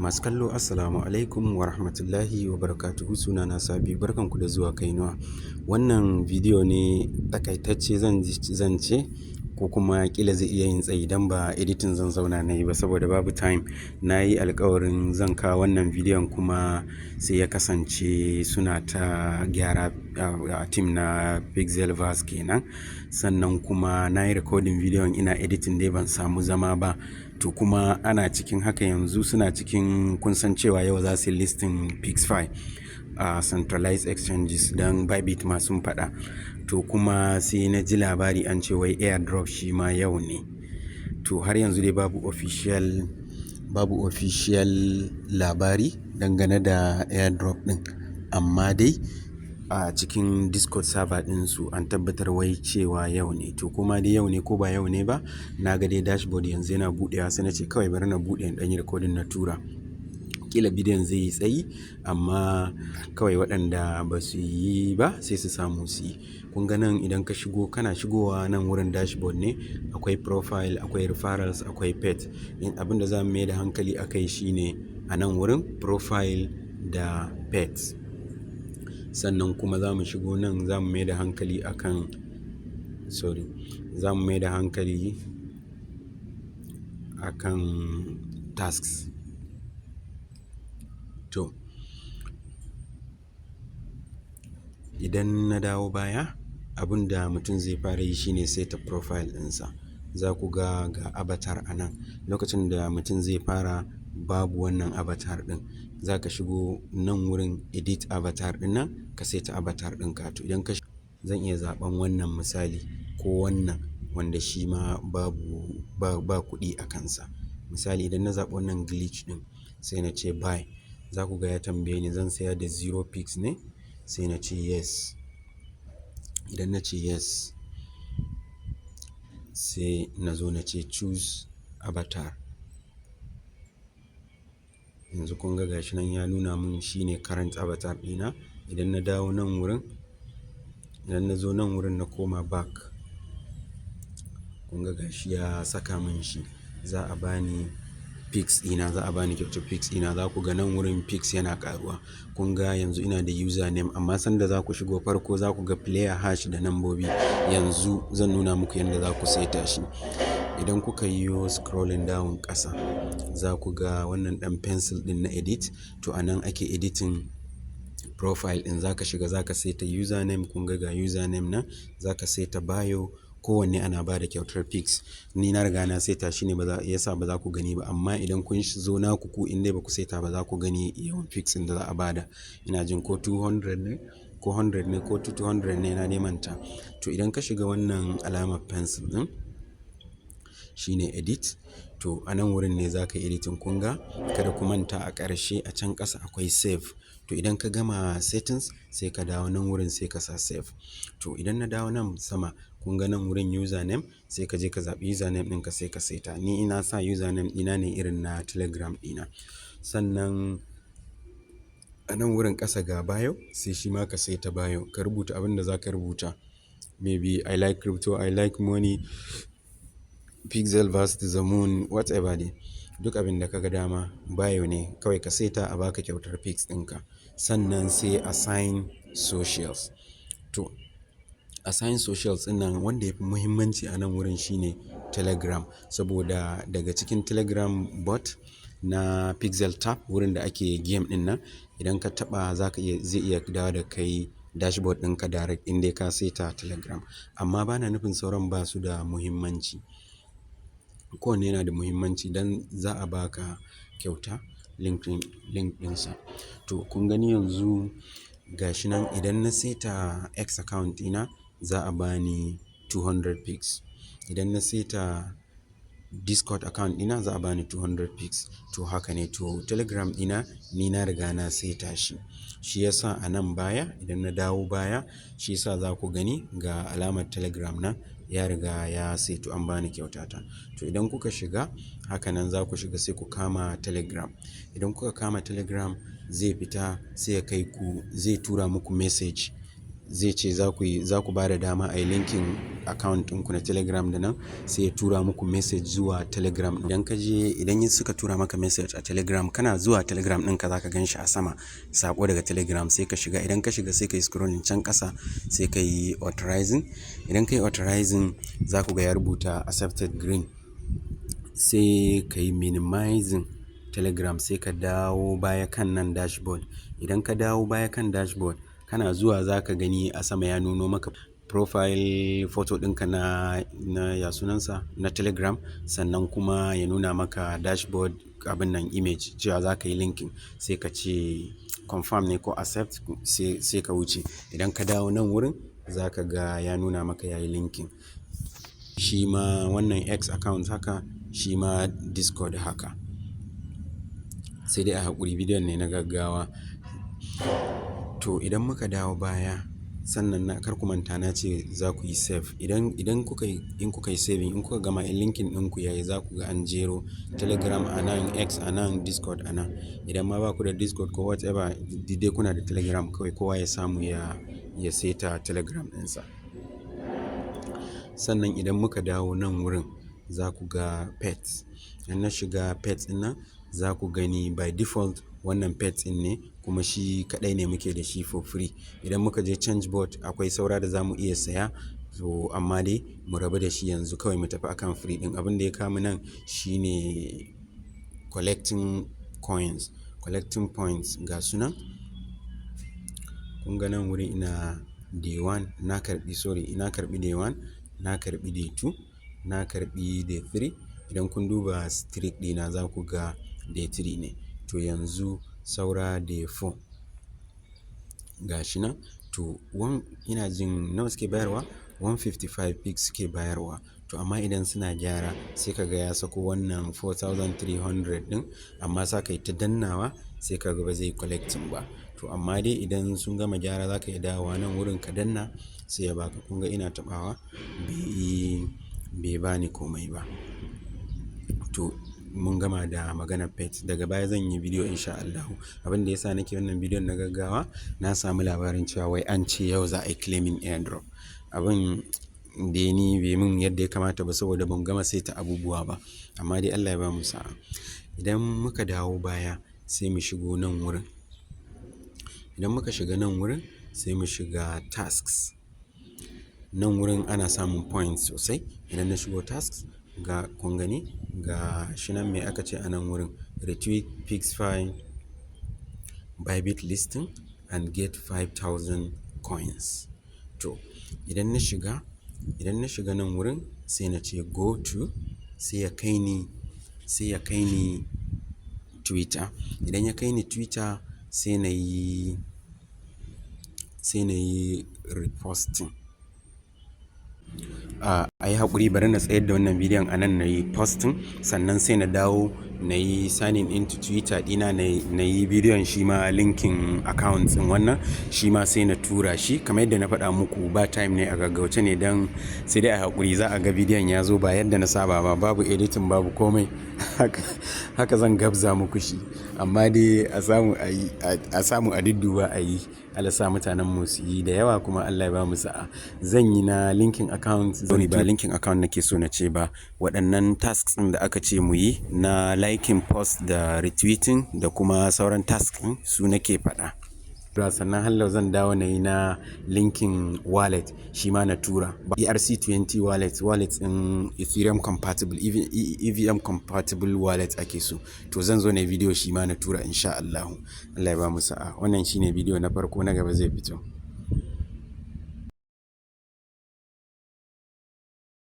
Masu kallo, assalamu alaikum wa rahmatullahi wa barakatuhu. Sunana Sabi, barkanku da zuwa Kainuwa. Wannan bidiyo ne takaitacce zan ce, ko kuma kila zai iya yin tsayi dan ba editing zan zauna na yi ba saboda babu time. Na yi alkawarin zan kawo wannan bidiyon kuma sai ya kasance suna ta gyara a team na Pixelverse kenan. Sannan kuma na yi recording bidiyon, ina editing dai ban samu zama ba. To, kuma ana cikin haka yanzu suna cikin, kun san cewa yau za su yi listing PixFi a centralized exchanges, don Bybit ma sun faɗa. To, kuma sai na ji labari an ce wai airdrop shi ma yau ne. To, har yanzu dai babu official labari dangane da airdrop ɗin. Amma dai a cikin Discord server ɗinsu an tabbatar wai cewa yau ne. To, kuma dai yau ne ko ba yau ne ba, na ga dai dashboard yanzu yana buɗewa, sai na ce kawai bari na buɗe in ɗan yi recording na tura. Kila bidiyon zai yi tsayi, amma kawai waɗanda ba su yi ba sai su samu su yi. Kun ga nan, idan ka shigo, kana shigowa nan wurin dashboard ne, akwai profile, akwai referrals, akwai pet. Abin da za mu mai da hankali a kai shine a nan wurin profile da pet. Sannan kuma za mu shigo nan, za mu mai da hankali akan, sorry, za mu mai da hankali akan tasks. To, idan na dawo baya, abin da mutum zai fara yi shine saita profile ɗinsa. Za ku ga ga avatar a nan. Lokacin da mutum zai fara, babu wannan avatar ɗin. Za ka shigo nan wurin edit avatar ɗin nan, ka saita avatar ɗinka. To, idan ka, zan iya zaɓan wannan misali, ko wannan wanda shi ma babu ba kuɗi a kansa. Misali, idan na zaɓi wannan glitch ɗin, sai na ce buy. Za ku ga ya tambaye ni zan saya da 0 pix ne, sai na ce yes. Idan na ce yes, sai na zo na ce choose avatar. Yanzu kun ga gashi nan ya nuna mun shine current avatar ɗina. Idan na dawo nan wurin, idan na zo nan wurin na koma back, kun ga gashi ya saka mun shi. Za a bani pix ɗina, za a bani kyautar pix ɗina. Za ku ga nan wurin pix yana ƙaruwa. Kun ga yanzu ina da username, amma sanda za ku shigo farko za ku ga player hash da nambobi. Yanzu zan nuna muku yadda za ku saita shi. Idan kuka yiwo scrolling down ƙasa, za ku ga wannan ɗan pencil ɗin na edit. To, a nan ake editing profile ɗin. Za ka shiga, za ka saita username. Kun ga ga username nan, za ka saita bio. Kowanne ana ba da kyautar pix. Ni na riga na saita shi ne yasa ba za ku gani ba, amma idan kun zo naku ku, in dai ba ku saita ba, za ku gani yawan pix ɗin da za a ba da. Ina jin ko 200 ne ko 100 ne ko 200 ne, na dai manta. To, idan ka shiga wannan alamar pencil ɗin, shine edit. To, a nan wurin ne za ka yi editing. Kun ga, kada ku manta, a ƙarshe a can ƙasa akwai save. To, idan ka gama settings, sai ka dawo nan wurin, sai ka sa save. To, idan na dawo nan sama, kun ga nan wurin username, sai ka je ka zaɓi username ɗinka, sai ka saita. Ni ina sa username ɗina ne irin na Telegram ɗina. Sannan a nan wurin ƙasa ga bio, sai shi ma ka saita bio, ka rubuta abin da za ka rubuta. Maybe "I like crypto", "I like money", "Pixelverse to the moon", whatever dai. Duk abin da ka ga dama, bio ne, kawai ka saita a baka kyautar pix ɗinka. Sannan sai assign socials. To, assign socials ɗin nan, wanda yafi muhimmanci a nan wurin shine Telegram. Saboda daga cikin Telegram bot na Pixel Tap, wurin da ake game ɗin nan, idan ka taɓa za ka iya, zai iya dawo da kai dashboard ɗinka direct in dai ka saita Telegram. Amma bana nufin sauran ba su da muhimmanci. Kowanne yana da muhimmanci don za a baka kyauta link ɗin, link ɗinsa. To, kun gani yanzu gashi nan, idan na saita X account ɗina, za a bani 200 pix. Idan na saita Discord account ɗina, za a bani 200 pix. To, haka ne. To, Telegram ɗina ni na riga na saita shi. Shi yasa a nan baya, idan na dawo baya, shi yasa za ku gani ga alamar Telegram nan ya riga ya saitu, an bani kyautata. To, idan kuka shiga haka nan, za ku shiga sai ku kama Telegram. Idan kuka kama Telegram, zai fita, sai ya kai ku, zai tura muku message. Zai ce za ku ba da dama a yi linking account ɗinku na Telegram da nan, sai ya tura muku message zuwa Telegram. Idan ka je, idan suka tura maka message a Telegram, kana zuwa Telegram ɗinka, za ka gan shi a sama, saƙo daga Telegram, sai ka shiga. Idan ka shiga, sai ka yi scrolling can ƙasa, sai ka yi authorizing. Idan ka yi authorizing, za ku ga ya rubuta accepted green. Sai ka yi minimizing Telegram, sai ka dawo baya kan nan dashboard. Idan ka dawo baya kan dashboard, kana zuwa za ka gani a sama ya nuno maka profile photo ɗinka na ya sunansa, na Telegram. Sannan kuma ya nuna maka dashboard abin nan image cewa za ka yi linking, sai ka ce confirm ne ko accept, sai ka wuce. Idan ka dawo nan wurin, za ka ga ya nuna maka ya yi linking. Shi ma wannan X account haka, shi ma Discord haka. Sai dai a haƙuri, bidiyon ne na gaggawa. To, idan muka dawo baya, sannan na kar ku manta na ce za ku yi save. Idan kuka yi, in kuka yi saving, in kuka gama, in linking ɗinku yayi, za ku ga an jero Telegram a nan, X a nan, Discord a nan. Idan ma ba ku da Discord ko whatever, dai kuna da Telegram kawai, kowa ya samu ya saita Telegram ɗinsa. Sannan idan muka dawo nan wurin, za ku ga pets. In na shiga pets ɗin nan, za ku gani by default wannan pets ɗin ne, kuma shi kaɗai ne muke da shi for free. Idan muka je change bot, akwai saura da za mu iya saya. So amma dai mu rabu da shi yanzu, kawai mu tafi akan free ɗin. Abin da ya kawo mu nan shine collecting coins, collecting points, ga su nan. Kun ga nan wurin ina day one, na karɓi, sorry, na karɓi day one, na karɓi day two, na karɓi day three. Idan kun duba streak ɗina, za ku ga day three ne. To, yanzu saura day four. Ga shi nan. To, one ina jin nawa suke bayarwa? 155 pigs suke bayarwa. To, amma idan suna gyara, sai ka ga ya sako wannan 4300 ɗin, amma za ka yi ta dannawa, sai ka ga ba zai collecting ba. To, amma dai idan sun gama gyara, za ka iya dawowa nan wurin ka danna, sai ya baka. Kun ga ina taɓawa bai bani komai ba. To, mun gama da maganar pet. Daga baya zan yi bidiyo in sha Allahu. Abin da ya sa nake wannan bidiyon na gaggawa, na samu labarin cewa wai an ce yau za a yi claiming airdrop. Abin dai ni bai mun yadda ya kamata ba saboda ban gama saita abubuwa ba. Amma dai Allah ya bamu sa'a. Idan muka dawo baya, sai mu shigo nan wurin. Idan muka shiga nan wurin, sai mu shiga tasks. Nan wurin ana samun points sosai. Idan na shigo tasks, ga kun gani, ga shi nan me aka ce a nan wurin: retweet Pixfi Bybit listing and get 5000 coins. To, idan na shiga nan wurin, sai na ce go to, sai ya kai ni Twitter. Idan ya kai ni Twitter, sai na yi reposting. A yi haƙuri, bari na tsayar da wannan bidiyon a nan, na yi posting, sannan sai na dawo na yi signing into Twitter ɗina, na yi bidiyon shi ma linking account ɗin wannan, shi ma sai na tura shi kamar yadda na faɗa muku. Ba time ne, a gaggauce ne, don sai dai a haƙuri, za a ga bidiyon ya zo ba yadda na saba ba, babu editing, babu komai, haka zan gabza muku shi. Amma dai a samu a yi, a samu a dudduba a yi. Allah sa mutanen mu su yi da yawa, kuma Allah ya ba mu sa'a. Zan yi na linking account, sorry, ba linking account nake so na ce ba, waɗannan tasks ɗin da aka ce mu yi na liking post da retweeting da kuma sauran tasks ɗin, su nake faɗa. Sannan hallau zan dawo na yi na linking wallet, shi ma na tura ERC20 wallet, wallet ɗin Ethereum compatible, EVM compatible wallet ake so. To, zan zo na yi bidiyo shi ma na tura insha Allahu. Allah ya ba mu sa'a. Wannan shine bidiyo na farko, na gaba zai fito.